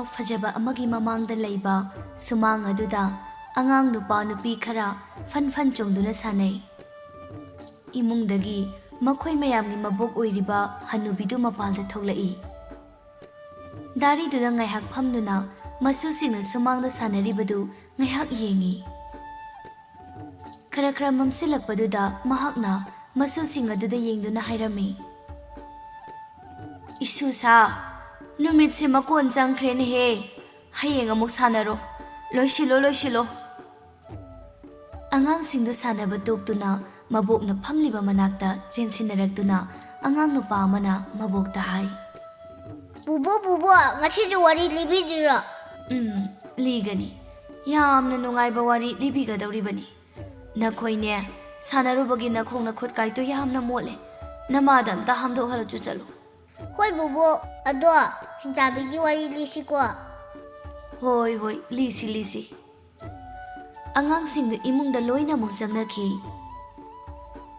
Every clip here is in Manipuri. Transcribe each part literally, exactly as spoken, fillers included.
ꯐꯖꯕ ꯑꯃꯒꯤ ꯃꯃꯥꯡꯗ ꯂꯩꯕ ꯁꯨꯃꯥꯡ ꯑꯗꯨꯗ ꯑꯉꯥꯡ ꯅꯨꯄꯥ ꯅꯨꯄꯤ ꯈꯔ ꯐꯟ ꯐꯟ ꯆꯣꯡꯗꯨꯅ ꯁꯥꯟꯅꯩ꯫ ꯏꯃꯨꯡꯗꯒꯤ ꯃꯈꯣꯏ ꯃꯌꯥꯝꯒꯤ ꯃꯕꯣꯛ ꯑꯣꯏꯔꯤꯕ ꯍꯅꯨꯕꯤꯗꯨ ꯃꯄꯥꯜꯗ ꯊꯣꯛꯂꯛꯏ꯫ ꯗꯥꯔꯤꯗꯨꯗ ꯉꯥꯏꯍꯥꯛ ꯐꯝꯗꯨꯅ ꯃꯁꯨꯁꯤꯡꯅ ꯁꯨꯃꯥꯡꯗ ꯁꯥꯟꯅꯔꯤꯕꯗꯨ ꯉꯥꯏꯍꯥꯛ ꯌꯦꯡꯏ꯫ ꯈꯔ ꯈꯔ ꯃꯝꯁꯤꯜꯂꯛꯄꯗꯨꯗ ꯃꯍꯥꯛꯅ ꯃꯁꯨꯁꯤꯡ ꯑꯗꯨꯗ ꯌꯦꯡꯗꯨꯅ ꯍꯥꯏꯔꯝꯃꯤ, "ꯏꯁꯨꯁꯥ, ꯅꯨꯃꯤꯠꯁꯦ ꯃꯀꯣꯟ ꯆꯪꯈ꯭ꯔꯦꯅꯦꯍꯦ꯫ ꯍꯌꯦꯡ ꯑꯃꯨꯛ ꯁꯥꯟꯅꯔꯣ꯫ ꯂꯣꯏꯁꯤꯜꯂꯣ, ꯂꯣꯏꯁꯤꯜꯂꯣ꯫" ꯑꯉꯥꯡꯁꯤꯡꯗꯨ ꯁꯥꯟꯅꯕ ꯇꯣꯛꯇꯨꯅ ꯃꯕꯣꯛꯅ ꯐꯝꯂꯤꯕ ꯃꯅꯥꯛꯇ ꯆꯦꯟꯁꯤꯟꯅꯔꯛꯇꯨꯅ ꯑꯉꯥꯡ ꯅꯨꯄꯥ ꯑꯃꯅ ꯃꯕꯣꯛꯇ ꯍꯥꯏ, "ꯕꯨꯕꯣꯛ, ꯕꯨꯕꯣꯛ, ꯉꯁꯤꯁꯨ ꯋꯥꯔꯤ ꯂꯤꯕꯤꯗꯣꯏꯔꯣ?" "ꯎꯝ, ꯂꯤꯒꯅꯤ꯫ ꯌꯥꯝꯅ ꯅꯨꯡꯉꯥꯏꯕ ꯋꯥꯔꯤ ꯂꯤꯕꯤꯒꯗꯧꯔꯤꯕꯅꯤ꯫ ꯅꯈꯣꯏꯅꯦ, ꯁꯥꯟꯅꯔꯨꯕꯒꯤ ꯅꯈꯣꯡ ꯅꯈꯨꯠ ꯀꯥꯏꯗꯣ ꯌꯥꯝꯅ ꯃꯣꯠꯂꯦ꯫ ꯅꯃꯥꯗ ꯑꯝꯇ ꯍꯥꯝꯗꯣꯛꯍꯜꯂꯨꯆꯣ ꯆꯠꯂꯨ꯫" "ꯍꯣꯏ ꯕꯨꯕꯣꯛ, ꯑꯗꯣ ꯍꯤꯡꯆꯥꯕꯤꯒꯤ ꯋꯥꯔꯤ ꯂꯤꯁꯤꯀꯣ꯫" "ꯍꯣꯏ, ꯍꯣꯏ, ꯂꯤꯁꯤ, ꯂꯤꯁꯤ꯫" ꯑꯉꯥꯡꯁꯤꯡꯗꯨ ꯏꯃꯨꯡꯗ ꯂꯣꯏꯅꯃꯛ ꯆꯪꯅꯈꯤ꯫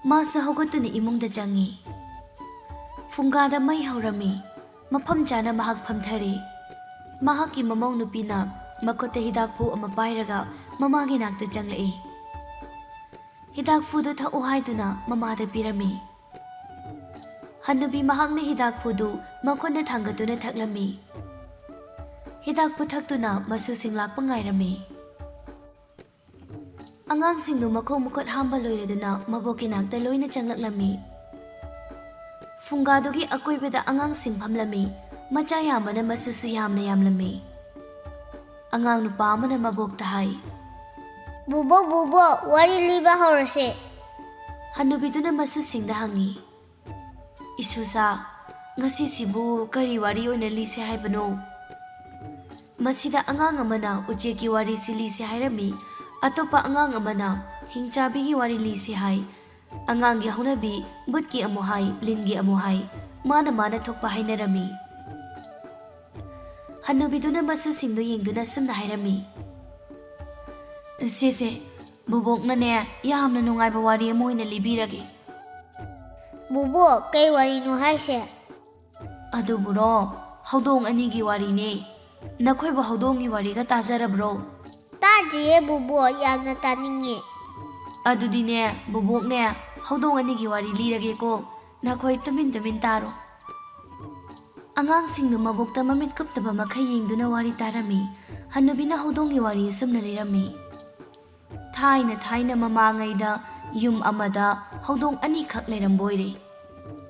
ꯃꯥꯁꯨ ꯍꯧꯒꯠꯇꯨꯅ ꯏꯃꯨꯡꯗ ꯆꯪꯉꯤ꯫ ꯐꯨꯡꯒꯥꯗ ꯃꯩ ꯍꯧꯔꯝꯃꯤ꯫ ꯃꯐꯝ ꯆꯥꯅ ꯃꯍꯥꯛ ꯐꯝꯊꯔꯦ꯫ ꯃꯍꯥꯛꯀꯤ ꯃꯃꯧ ꯅꯨꯄꯤꯅ ꯃꯈꯨꯠꯇ ꯍꯤꯗꯥꯛꯐꯨ ꯑꯃ ꯄꯥꯏꯔꯒ ꯃꯃꯥꯒꯤ ꯅꯥꯛꯇ ꯆꯪꯂꯛꯏ꯫ ꯍꯤꯗꯥꯛꯐꯨꯗꯨ ꯊꯛꯎ ꯍꯥꯏꯗꯨꯅ ꯃꯃꯥꯗ ꯄꯤꯔꯝꯃꯤ꯫ ꯍꯅꯨꯕꯤ ꯃꯍꯥꯛꯅ ꯍꯤꯗꯥꯛꯐꯨꯗꯨ ꯃꯈꯨꯠꯅ ꯊꯥꯡꯒꯠꯇꯨꯅ ꯊꯛꯂꯝꯃꯤ꯫ ꯍꯤꯗꯥꯛꯐꯨ ꯊꯛꯇꯨꯅ ꯃꯁꯨꯁꯤꯡ ꯂꯥꯛꯄ ꯉꯥꯏꯔꯝꯃꯤ꯫ ꯑꯉꯥꯡꯁꯤꯡꯗꯨ ꯃꯈꯣꯡ ꯃꯈꯨꯠ ꯍꯥꯝꯕ ꯂꯣꯏꯔꯗꯨꯅ ꯃꯕꯣꯛꯀꯤ ꯅꯥꯛꯇ ꯂꯣꯏꯅ ꯆꯪꯂꯛꯂꯝꯃꯤ꯫ ꯐꯨꯡꯒꯥꯗꯨꯒꯤ ꯑꯀꯣꯏꯕꯗ ꯑꯉꯥꯡꯁꯤꯡ ꯐꯝꯂꯝꯃꯤ꯫ ꯃꯆꯥ ꯌꯥꯝꯕꯅ ꯃꯁꯨꯁꯨ ꯌꯥꯝꯅ ꯌꯥꯝꯂꯝꯃꯤ꯫ ꯑꯉꯥꯡ ꯅꯨꯄꯥ ꯑꯃꯅ ꯃꯕꯣꯛꯇ ꯍꯥꯏ, "ꯕꯨꯕꯣꯛ, ꯕꯨꯕꯣꯛ, ꯋꯥꯔꯤ ꯂꯤꯕ ꯍꯧꯔꯁꯦ꯫" ꯍꯅꯨꯕꯤꯗꯨꯅ ꯃꯁꯨꯁꯤꯡꯗ ꯍꯪꯉꯤ, "ꯏꯁꯨꯁꯥ, ꯉꯁꯤꯁꯤꯕꯨ ꯀꯔꯤ ꯋꯥꯔꯤ ꯑꯣꯏꯅ ꯂꯤꯁꯦ ꯍꯥꯏꯕꯅꯣ?" ꯃꯁꯤꯗ ꯑꯉꯥꯡ ꯑꯃꯅ ꯎꯆꯦꯛꯀꯤ ꯋꯥꯔꯤꯁꯤ ꯂꯤꯁꯦ ꯍꯥꯏꯔꯝꯃꯤ, ꯑꯇꯣꯞꯄ ꯑꯉꯥꯡ ꯑꯃꯅ ꯍꯤꯡꯆꯥꯕꯤꯒꯤ ꯋꯥꯔꯤ ꯂꯤꯁꯦ ꯍꯥꯏ, ꯑꯉꯥꯡꯒꯤ ꯍꯧꯅꯕꯤ ꯕꯨꯠꯀꯤ ꯑꯃꯨꯛ ꯍꯥꯏ, ꯂꯤꯟꯒꯤ ꯑꯃꯨꯛ ꯍꯥꯏ, ꯃꯥꯅ ꯃꯥꯅ ꯊꯣꯛꯄ ꯍꯥꯏꯅꯔꯝꯃꯤ꯫ ꯍꯅꯨꯕꯤꯗꯨꯅ ꯃꯁꯨꯁꯤꯡꯗꯨ ꯌꯦꯡꯗꯨꯅ ꯁꯨꯝꯅ ꯍꯥꯏꯔꯝꯃꯤ, "ꯁꯦ, ꯁꯦ, ꯕꯨꯕꯣꯛꯅꯅꯦ ꯌꯥꯝꯅ ꯅꯨꯡꯉꯥꯏꯕ ꯋꯥꯔꯤ ꯑꯃ ꯑꯣꯏꯅ ꯂꯤꯕꯤꯔꯒꯦ꯫" "ꯕꯨꯕꯣꯛ, ꯀꯩ ꯋꯥꯔꯤꯅꯣ ꯍꯥꯏꯁꯦ?" "ꯑꯗꯨꯕꯨꯔꯣ, ꯍꯧꯗꯣꯡ ꯑꯅꯤꯒꯤ ꯋꯥꯔꯤꯅꯦ꯫ ꯅꯈꯣꯏꯕꯨ ꯍꯧꯗꯣꯡꯒꯤ ꯋꯥꯔꯤꯒ ꯇꯥꯖꯔꯕ꯭ꯔꯣ? ꯇꯥꯗ꯭ꯔꯤꯌꯦ ꯕꯨꯕꯣꯛ, ꯌꯥꯝꯅ ꯇꯥꯅꯤꯡꯉꯦ꯫ ꯑꯗꯨꯗꯤꯅꯦ, ꯕꯨꯕꯣꯛꯅꯦ ꯍꯧꯗꯣꯡ ꯑꯅꯤꯒꯤ ꯋꯥꯔꯤ ꯂꯤꯔꯒꯦꯀꯣ꯫ ꯅꯈꯣꯏ ꯇꯨꯃꯤꯟ ꯇꯨꯃꯤꯟ ꯇꯥꯔꯣ꯫ ꯑꯉꯥꯡꯁꯤꯡꯗꯨ ꯃꯕꯣꯛꯇ ꯃꯃꯤꯠ ꯀꯨꯞꯇꯕ ꯃꯈꯩ ꯌꯦꯡꯗꯨꯅ ꯋꯥꯔꯤ ꯇꯥꯔꯝꯃꯤ꯫ ꯍꯅꯨꯕꯤꯅ ꯍꯧꯗꯣꯡꯒꯤ ꯋꯥꯔꯤ ꯑꯁꯨꯝꯅ ꯂꯤꯔꯝꯃꯤ꯫ ꯊꯥꯏꯅ ꯊꯥꯏꯅ ꯃꯃꯥꯡꯉꯩꯗ ꯌꯨꯝ ꯑꯃꯗ ꯍꯧꯗꯣꯡ ꯑꯅꯤꯈꯛ ꯂꯩꯔꯝꯕ ꯑꯣꯏꯔꯦ꯫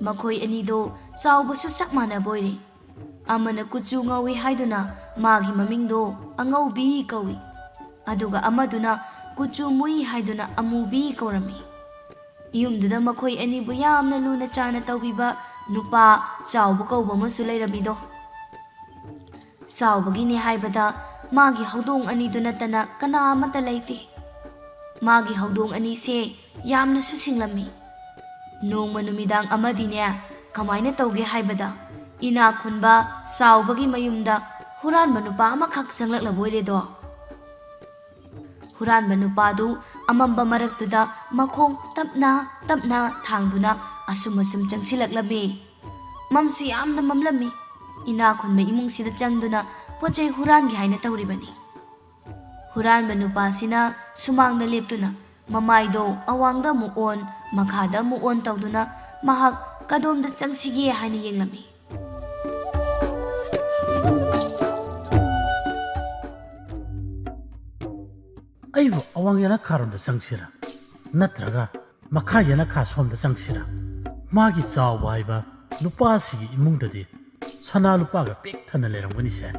ꯃꯈꯣꯏ ꯑꯅꯤꯗꯣ ꯆꯥꯎꯕꯁꯨ ꯆꯞ ꯃꯥꯟꯅꯕ ꯑꯣꯏꯔꯦ꯫ ꯑꯃꯅ ꯀꯨꯆꯨ ꯉꯧꯏ ꯍꯥꯏꯗꯨꯅ ꯃꯥꯒꯤ ꯃꯃꯤꯡꯗꯣ ꯑꯉꯧꯕꯤ ꯀꯧꯏ, ꯑꯗꯨꯒ ꯑꯃꯗꯨꯅ ꯀꯨꯆꯨ ꯃꯨꯏ ꯍꯥꯏꯗꯨꯅ ꯑꯃꯨꯕꯤ ꯀꯧꯔꯝꯃꯤ꯫ ꯌꯨꯝꯗꯨꯗ ꯃꯈꯣꯏ ꯑꯅꯤꯕꯨ ꯌꯥꯝꯅ ꯂꯨꯅ ꯆꯥꯅ ꯇꯧꯕꯤꯕ ꯅꯨꯄꯥ ꯆꯥꯎꯕ ꯀꯧꯕ ꯑꯃꯁꯨ ꯂꯩꯔꯝꯃꯤꯗꯣ꯫ ꯆꯥꯎꯕꯒꯤꯅꯤ ꯍꯥꯏꯕꯗ ꯃꯥꯒꯤ ꯍꯧꯗꯣꯡ ꯑꯅꯤꯗꯨ ꯅꯠꯇꯅ ꯀꯅꯥ ꯑꯃꯠꯇ ꯂꯩꯇꯦ꯫ ꯃꯥꯒꯤ ꯍꯧꯗꯣꯡ ꯑꯅꯤꯁꯦ ꯌꯥꯝꯅꯁꯨ ꯁꯤꯡꯂꯝꯃꯤ꯫ ꯅꯣꯡꯃ ꯅꯨꯃꯤꯗꯥꯡ ꯑꯃꯗꯤꯅꯦ, ꯀꯃꯥꯏꯅ ꯇꯧꯒꯦ ꯍꯥꯏꯕꯗ, ꯏꯅꯥꯛ ꯈꯨꯟꯕ ꯆꯥꯎꯕꯒꯤ ꯃꯌꯨꯝꯗ ꯍꯨꯔꯥꯟꯕ ꯅꯨꯄꯥ ꯑꯃꯈꯛ ꯆꯪꯂꯛꯂꯕ ꯑꯣꯏꯔꯦꯗꯣ꯫ ꯍꯨꯔꯥꯟꯕ ꯅꯨꯄꯥꯗꯨ ꯑꯃꯝꯕ ꯃꯔꯛꯇꯨꯗ ꯃꯈꯣꯡ ꯇꯞꯅ ꯇꯞꯅ ꯊꯥꯡꯗꯨꯅ ꯑꯁꯨꯝ ꯑꯁꯨꯝ ꯆꯪꯁꯤꯜꯂꯛꯂꯝꯃꯤ꯫ ꯃꯝꯁꯨ ꯌꯥꯝꯅ ꯃꯝꯂꯝꯃꯤ꯫ ꯏꯅꯥꯛ ꯈꯨꯟꯕ ꯏꯃꯨꯡꯁꯤꯗ ꯆꯪꯗꯨꯅ ꯄꯣꯠ ꯆꯩ ꯍꯨꯔꯥꯟꯒꯦ ꯍꯥꯏꯅ ꯇꯧꯔꯤꯕꯅꯤ꯫ ꯍꯨꯔꯥꯟꯕ ꯅꯨꯄꯥꯁꯤꯅ ꯁꯨꯃꯥꯡꯗ ꯂꯦꯞꯇꯨꯅ ꯃꯃꯥꯏꯗꯣ ꯑꯋꯥꯡꯗ ꯑꯃꯨꯛ ꯑꯣꯟ, ꯃꯈꯥꯗ ꯑꯃꯨꯛ ꯑꯣꯟ ꯇꯧꯗꯨꯅ ꯃꯍꯥꯛ ꯀꯗꯣꯝꯗ ꯆꯪꯁꯤꯒꯦ ꯍꯥꯏꯅ ꯌꯦꯡꯂꯝꯃꯤ꯫ ꯑꯩꯕꯨ ꯑꯋꯥꯡ ꯌꯦꯅꯈꯥꯔꯣꯝꯗ ꯆꯪꯁꯤꯔꯥ, ꯅꯠꯇ꯭ꯔꯒ ꯃꯈꯥ ꯌꯦꯅꯈꯥ ꯁꯣꯝꯗ ꯆꯪꯁꯤꯔꯥ? ꯃꯥꯒꯤ ꯆꯥꯎꯕ ꯍꯥꯏꯕ ꯅꯨꯄꯥꯁꯤꯒꯤ ꯏꯃꯨꯡꯗꯗꯤ ꯁꯅꯥ ꯂꯨꯄꯥꯒ ꯄꯤꯛ ꯊꯟꯅ ꯂꯩꯔꯝꯒꯅꯤꯁꯦ꯫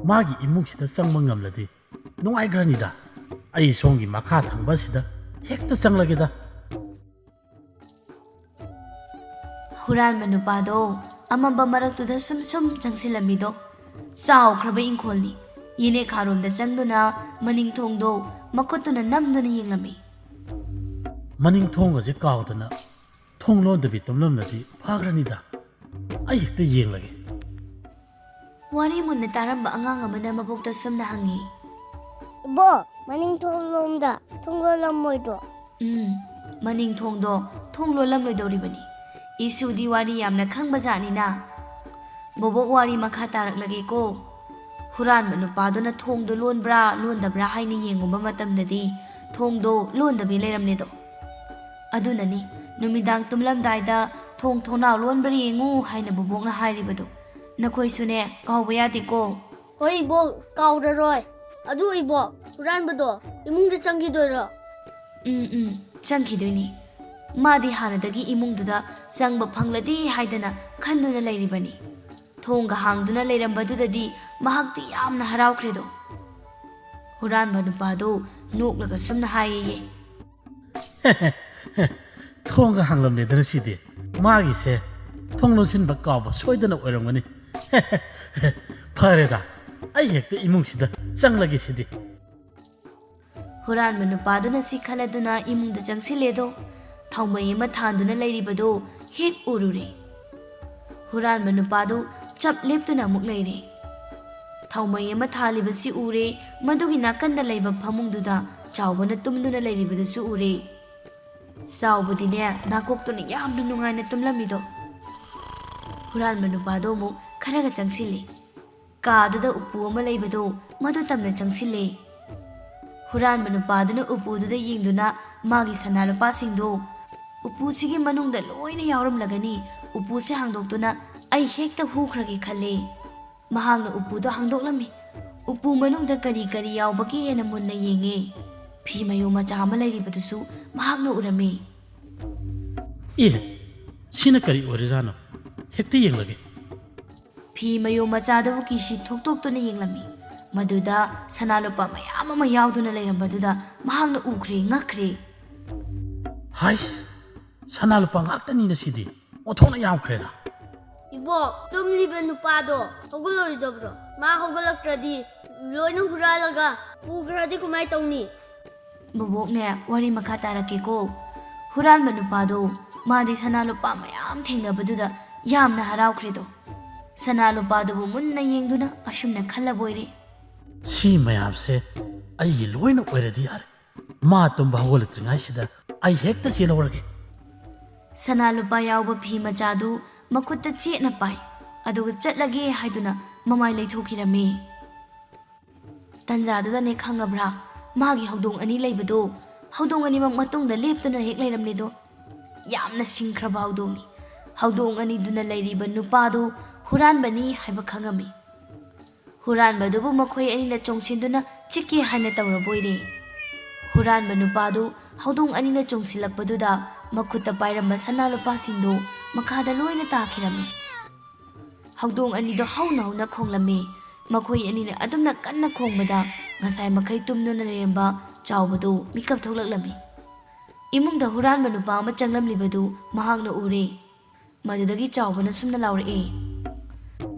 ꯃꯥꯒꯤ ꯏꯃꯨꯡꯁꯤꯗ ꯆꯪꯕ ꯉꯝꯂꯗꯤ ꯅꯨꯡꯉꯥꯏꯈ꯭ꯔꯅꯤꯗ꯫ ꯑꯩ ꯁꯣꯝꯒꯤ ꯃꯈꯥ ꯊꯪꯕꯁꯤꯗ ꯍꯦꯛꯇ ꯆꯪꯂꯒꯦꯗ꯫ ꯍꯨꯔꯥꯟꯕ ꯅꯨꯄꯥꯗꯣ ꯑꯃꯝꯕ ꯃꯔꯛꯇꯨꯗ ꯁꯨꯝ ꯁꯨꯝ ꯆꯪꯁꯤꯜꯂꯝꯃꯤꯗꯣ ꯆꯥꯎꯈ꯭ꯔꯕ ꯏꯪꯈꯣꯜꯅꯤ꯫ ꯌꯦꯅꯦꯈꯥꯔꯣꯝꯗ ꯆꯪꯗꯨꯅ ꯃꯅꯤꯡ ꯊꯣꯡꯗꯣ ꯃꯈꯨꯠꯇꯨꯅ ꯅꯝꯗꯨꯅ ꯌꯦꯡꯂꯝꯃꯤ꯫ ꯃꯅꯤꯡ ꯊꯣꯡꯒꯁꯦ ꯀꯥꯎꯗꯅ ꯊꯣꯡ ꯂꯣꯟꯗꯕꯤ ꯇꯨꯝꯂꯝꯂꯗꯤ ꯐꯈ꯭ꯔꯅꯤꯗ꯫ ꯑꯩ ꯍꯦꯛꯇ ꯌꯦꯡꯂꯒꯦ꯫ ꯋꯥꯔꯤ ꯃꯨꯟꯅ ꯇꯥꯔꯝꯕ ꯑꯉꯥꯡ ꯑꯃꯅ ꯃꯕꯣꯛꯇ ꯁꯨꯝꯅ ꯍꯪꯉꯤ꯫ ꯏꯕꯣꯛ, ꯃꯅꯤꯡ ꯊꯣꯡꯂꯣꯝꯗ ꯊꯣꯡ ꯂꯣꯜꯂꯝꯃꯣꯏꯗ꯭ꯔꯣ? ꯎꯝ, ꯃꯅꯤꯡ ꯊꯣꯡꯗꯣ ꯊꯣꯡ ꯂꯣꯜꯂꯝꯂꯣꯏꯗꯧꯔꯤꯕꯅꯤ꯫ ꯏꯁꯨꯗꯤ ꯋꯥꯔꯤ ꯌꯥꯝꯅ ꯈꯪꯕ ꯖꯥꯠꯅꯤꯅ꯫ ꯕꯣꯕꯣꯛ, ꯋꯥꯔꯤ ꯃꯈꯥ ꯇꯥꯔꯛꯂꯒꯦꯀꯣ꯫ ꯍꯨꯔꯥꯟꯕ ꯅꯨꯄꯥꯗꯨꯅ ꯊꯣꯡꯗꯣ ꯂꯣꯟꯕ꯭ꯔꯥ ꯂꯣꯟꯗꯕ꯭ꯔꯥ ꯍꯥꯏꯅ ꯌꯦꯡꯉꯨꯕ ꯃꯇꯝꯗꯗꯤ ꯊꯣꯡꯗꯣ ꯂꯣꯟꯗꯕꯤ ꯂꯩꯔꯝꯂꯦꯗꯣ꯫ ꯑꯗꯨꯅꯅꯤ ꯅꯨꯃꯤꯗꯥꯡ ꯇꯨꯝꯂꯝꯗꯥꯏꯗ "ꯊꯣꯡ ꯊꯣꯡꯅꯥꯎ ꯂꯣꯟꯕ꯭ꯔꯥ ꯌꯦꯡꯉꯨ" ꯍꯥꯏꯅ ꯕꯣꯕꯣꯛꯅ ꯍꯥꯏꯔꯤꯕꯗꯣ꯫ ꯅꯈꯣꯏꯁꯨꯅꯦ ꯀꯥꯎꯕ ꯌꯥꯗꯦꯀꯣ꯫ ꯍꯣꯏ ꯏꯕꯣꯛ, ꯀꯥꯎꯔꯔꯣꯏ꯫ ꯑꯗꯨ ꯏꯕꯣꯛ, ꯍꯨꯔꯥꯟꯕꯗꯣ ꯏꯃꯨꯡꯗ ꯆꯪꯈꯤꯗꯣꯏꯔꯣ? ꯎꯝ ꯎꯝ, ꯆꯪꯈꯤꯗꯣꯏꯅꯤ꯫ ꯃꯥꯗꯤ ꯍꯥꯟꯅꯗꯒꯤ ꯏꯃꯨꯡꯗꯨꯗ ꯆꯪꯕ ꯐꯪꯂꯗꯤ ꯍꯥꯏꯗꯅ ꯈꯟꯗꯨꯅ ꯂꯩꯔꯤꯕꯅꯤ꯫ ꯊꯣꯡꯒ ꯍꯥꯡꯗꯨꯅ ꯂꯩꯔꯝꯕꯗꯨꯗꯗꯤ ꯃꯍꯥꯛꯇꯤ ꯌꯥꯝꯅ ꯍꯔꯥꯎꯈ꯭ꯔꯦꯗꯣ꯫ ꯍꯨꯔꯥꯟꯕ ꯅꯨꯄꯥꯗꯨ ꯅꯣꯛꯂꯒ ꯁꯨꯝꯅ ꯍꯥꯏꯌꯦꯌꯦ꯫ "ꯊꯣꯡꯒ ꯍꯥꯡꯂꯝꯂꯦꯗꯅ ꯁꯤꯗꯤ꯫ ꯃꯥꯒꯤꯁꯦ ꯊꯣꯡ ꯂꯣꯟꯁꯤꯟꯕ ꯀꯥꯎꯕ ꯁꯣꯏꯗꯅ ꯑꯣꯏꯔꯝꯒꯅꯤ꯫ ꯐꯔꯦꯗ, ꯑꯩ ꯍꯦꯛꯇ ꯏꯃꯨꯡꯁꯤꯗ ꯆꯪꯂꯒꯦ ꯁꯤꯗꯤ"꯫ ꯍꯨꯔꯥꯟꯕ ꯅꯨꯄꯥꯗꯨꯅ ꯁꯤ ꯈꯜꯂꯗꯨꯅ ꯏꯃꯨꯡꯗ ꯆꯪꯁꯤꯜꯂꯦꯗꯣ꯫ ꯊꯥꯎꯃꯩ ꯑꯃ ꯊꯥꯟꯗꯨꯅ ꯂꯩꯔꯤꯕꯗꯨ ꯍꯦꯛ ꯎꯔꯨꯔꯦ꯫ ꯍꯨꯔꯥꯟꯕ ꯅꯨꯄꯥꯗꯨ ꯆꯞ ꯂꯦꯞꯇꯨꯅ ꯑꯃꯨꯛ ꯂꯩꯔꯦ꯫ ꯊꯥꯎꯃꯩ ꯑꯃ ꯊꯥꯜꯂꯤꯕꯁꯤ ꯎꯔꯦ꯫ ꯃꯗꯨꯒꯤ ꯅꯥꯀꯟꯗ ꯂꯩꯕ ꯐꯃꯨꯡꯗꯨꯗ ꯆꯥꯎꯕꯅ ꯇꯨꯝꯗꯨꯅ ꯂꯩꯔꯤꯕꯗꯨꯁꯨ ꯎꯔꯦ꯫ ꯆꯥꯎꯕꯗꯤꯅꯦ, ꯅꯥꯀꯣꯛꯇꯨꯅ ꯌꯥꯝꯅ ꯅꯨꯡꯉꯥꯏꯅ ꯇꯨꯝꯂꯝꯃꯤꯗꯣ꯫ ꯍꯨꯔꯥꯟꯕ ꯅꯨꯄꯥꯗꯣ ꯑꯃꯨꯛ ꯈꯔꯒ ꯆꯪꯁꯤꯜꯂꯤ꯫ ꯀꯥꯗꯨꯗ ꯎꯄꯨ ꯑꯃ ꯂꯩꯕꯗꯣ, ꯃꯗꯨ ꯇꯝꯅ ꯆꯪꯁꯤꯜꯂꯦ꯫ ꯍꯨꯔꯥꯟꯕ ꯅꯨꯄꯥꯗꯨꯅ ꯎꯄꯨꯗꯨꯗ ꯌꯦꯡꯗꯨꯅ ꯃꯥꯒꯤ ꯁꯅꯥ ꯂꯨꯄꯥꯁꯤꯡꯗꯣ ꯎꯄꯨꯁꯤꯒꯤ ꯃꯅꯨꯡꯗ ꯂꯣꯏꯅ ꯌꯥꯎꯔꯝꯂꯒꯅꯤ꯫ ꯎꯄꯨꯁꯦ ꯍꯥꯡꯗꯣꯛꯇꯨꯅ ꯑꯩ ꯍꯦꯛꯇ ꯍꯨꯈ꯭ꯔꯒꯦ ꯈꯜꯂꯦ꯫ ꯃꯍꯥꯛꯅ ꯎꯄꯨꯗꯣ ꯍꯥꯡꯗꯣꯛꯂꯝꯃꯤ꯫ ꯎꯄꯨ ꯃꯅꯨꯡꯗ ꯀꯔꯤ ꯀꯔꯤ ꯌꯥꯎꯕꯒꯦꯅ ꯃꯨꯟꯅ ꯌꯦꯡꯉꯦ꯫ ꯐꯤ ꯃꯌꯣꯝ ꯃꯆꯥ ꯑꯃ ꯂꯩꯔꯤꯕꯗꯨꯁꯨ ꯃꯍꯥꯛꯅ ꯎꯔꯝꯃꯤ꯫ "ꯑꯦ, ꯁꯤꯅ ꯀꯔꯤ ꯑꯣꯏꯔꯤꯖꯥꯠꯅꯣ? ꯍꯦꯛꯇ ꯌꯦꯡꯂꯒꯦ"꯫ ꯐꯤ ꯃꯌꯣꯝ ꯃꯆꯥꯗꯨꯕꯨ ꯀꯤꯁꯤ ꯊꯣꯛꯇꯣꯛꯇꯨꯅ ꯌꯦꯡꯂꯝꯃꯤ꯫ ꯃꯗꯨꯗ ꯁꯅꯥ ꯂꯨꯄꯥ ꯃꯌꯥꯝ ꯑꯃ ꯌꯥꯎꯗꯨꯅ ꯂꯩꯔꯝꯕꯗꯨꯗ ꯃꯍꯥꯛꯅ ꯎꯈ꯭ꯔꯦ, ꯉꯛꯈ꯭ꯔꯦ꯫ "ꯍꯥꯏꯁ, ꯁꯅꯥ ꯂꯨꯄꯥ ꯉꯥꯛꯇꯅꯤꯗ ꯁꯤꯗꯤ꯫ ꯑꯣꯟꯊꯣꯛꯅ ꯌꯥꯝꯈ꯭ꯔꯦꯗ"꯫ "ꯏꯕꯣꯛ, ꯇꯨꯝꯂꯤꯕ ꯅꯨꯄꯥꯗꯣ ꯍꯧꯒꯠꯂꯣꯏꯗꯕ꯭ꯔꯣ? ꯃꯥ ꯍꯧꯒꯠꯂꯛꯇ꯭ꯔꯗꯤ ꯂꯣꯏꯅ ꯍꯨꯔꯥꯜꯂꯒ ꯄꯨꯈ꯭ꯔꯗꯤ ꯀꯃꯥꯏ ꯇꯧꯅꯤ?" ꯕꯣꯕꯣꯛꯅꯦ, ꯋꯥꯔꯤ ꯃꯈꯥ ꯇꯥꯔꯛꯀꯦꯀꯣ꯫ ꯍꯨꯔꯥꯟꯕ ꯅꯨꯄꯥꯗꯣ, ꯃꯥꯗꯤ ꯁꯅꯥ ꯂꯨꯄꯥ ꯃꯌꯥꯝ ꯊꯦꯡꯅꯕꯗꯨꯗ ꯌꯥꯝꯅ ꯍꯔꯥꯎꯈ꯭ꯔꯦꯗꯣ꯫ ꯁꯅꯥ ꯂꯨꯄꯥꯗꯨꯕꯨ ꯃꯨꯟꯅ ꯌꯦꯡꯗꯨꯅ ꯑꯁꯨꯝꯅ ꯈꯜꯂꯕꯣꯏꯔꯦ꯫ "ꯁꯤ ꯃꯌꯥꯝꯁꯦ ꯑꯩꯒꯤ ꯂꯣꯏꯅ ꯑꯣꯏꯔꯗꯤ ꯌꯥꯔꯦ꯫ ꯃꯥ ꯇꯨꯝꯕ ꯍꯧꯒꯠꯂꯛꯇ꯭ꯔꯤꯉꯩꯁꯤꯗ ꯑꯩ ꯍꯦꯛꯇ ꯆꯦꯜꯍꯧꯔꯒꯦ"꯫ ꯁꯅꯥ ꯂꯨꯄꯥ ꯌꯥꯎꯕ ꯐꯤ ꯃꯆꯥꯗꯨ ꯃꯈꯨꯠꯇ ꯆꯦꯠꯅ ꯄꯥꯏ꯫ ꯑꯗꯨꯒ ꯆꯠꯂꯒꯦ ꯍꯥꯏꯗꯨꯅ ꯃꯃꯥꯏ ꯂꯩꯊꯣꯛꯈꯤꯔꯝꯃꯤ꯫ ꯇꯟꯖꯥꯗꯨꯗꯅꯦ ꯈꯪꯉꯕ꯭ꯔꯥ, ꯃꯥꯒꯤ ꯍꯧꯗꯣꯡ ꯑꯅꯤ ꯂꯩꯕꯗꯣ, ꯍꯧꯗꯣꯡ ꯑꯅꯤꯃꯛ ꯃꯇꯨꯡꯗ ꯂꯦꯞꯇꯨꯅ ꯍꯦꯛ ꯂꯩꯔꯝꯂꯦꯗꯣ꯫ ꯌꯥꯝꯅ ꯁꯤꯡꯈ꯭ꯔꯕ ꯍꯧꯗꯣꯡꯅꯤ꯫ ꯍꯧꯗꯣꯡ ꯑꯅꯤꯗꯨꯅ ꯂꯩꯔꯤꯕ ꯅꯨꯄꯥꯗꯨ ꯍꯨꯔꯥꯟꯕꯅꯤ ꯍꯥꯏꯕ ꯈꯪꯉꯝꯃꯤ꯫ ꯍꯨꯔꯥꯟꯕꯗꯨꯕꯨ ꯃꯈꯣꯏ ꯑꯅꯤꯅ ꯆꯣꯡꯁꯤꯟꯗꯨꯅ ꯆꯤꯛꯀꯦ ꯍꯥꯏꯅ ꯇꯧꯔꯕ ꯑꯣꯏꯔꯦ꯫ ꯍꯨꯔꯥꯟꯕ ꯅꯨꯄꯥꯗꯨ ꯍꯧꯗꯣꯡ ꯑꯅꯤꯅ ꯆꯣꯡꯁꯤꯜꯂꯛꯄꯗꯨꯗ ꯃꯈꯨꯠꯇ ꯄꯥꯏꯔꯝꯕ ꯁꯅꯥ ꯂꯨꯄꯥꯁꯤꯡꯗꯨ ꯃꯈꯥꯗ ꯂꯣꯏꯅ ꯇꯥꯈꯤꯔꯝꯃꯤ꯫ ꯍꯧꯗꯣꯡ ꯑꯅꯤꯗꯣ ꯍꯧꯅ ꯍꯧꯅ ꯈꯣꯡꯂꯝꯃꯤ꯫ ꯃꯈꯣꯏ ꯑꯅꯤꯅ ꯑꯗꯨꯝꯅ ꯀꯟꯅ ꯈꯣꯡꯕꯗ ꯉꯁꯥꯏ ꯃꯈꯩ ꯇꯨꯝꯗꯨꯅ ꯂꯩꯔꯝꯕ ꯆꯥꯎꯕꯗꯨ ꯃꯤꯀꯞ ꯊꯣꯛꯂꯛꯂꯝꯃꯤ꯫ ꯏꯃꯨꯡꯗ ꯍꯨꯔꯥꯟꯕ ꯅꯨꯄꯥ ꯑꯃ ꯆꯪꯂꯝꯂꯤꯕꯗꯨ ꯃꯍꯥꯛꯅ ꯎꯔꯦ꯫ ꯃꯗꯨꯗꯒꯤ ꯆꯥꯎꯕꯅ ꯁꯨꯝꯅ ꯂꯥꯎꯔꯛꯏ,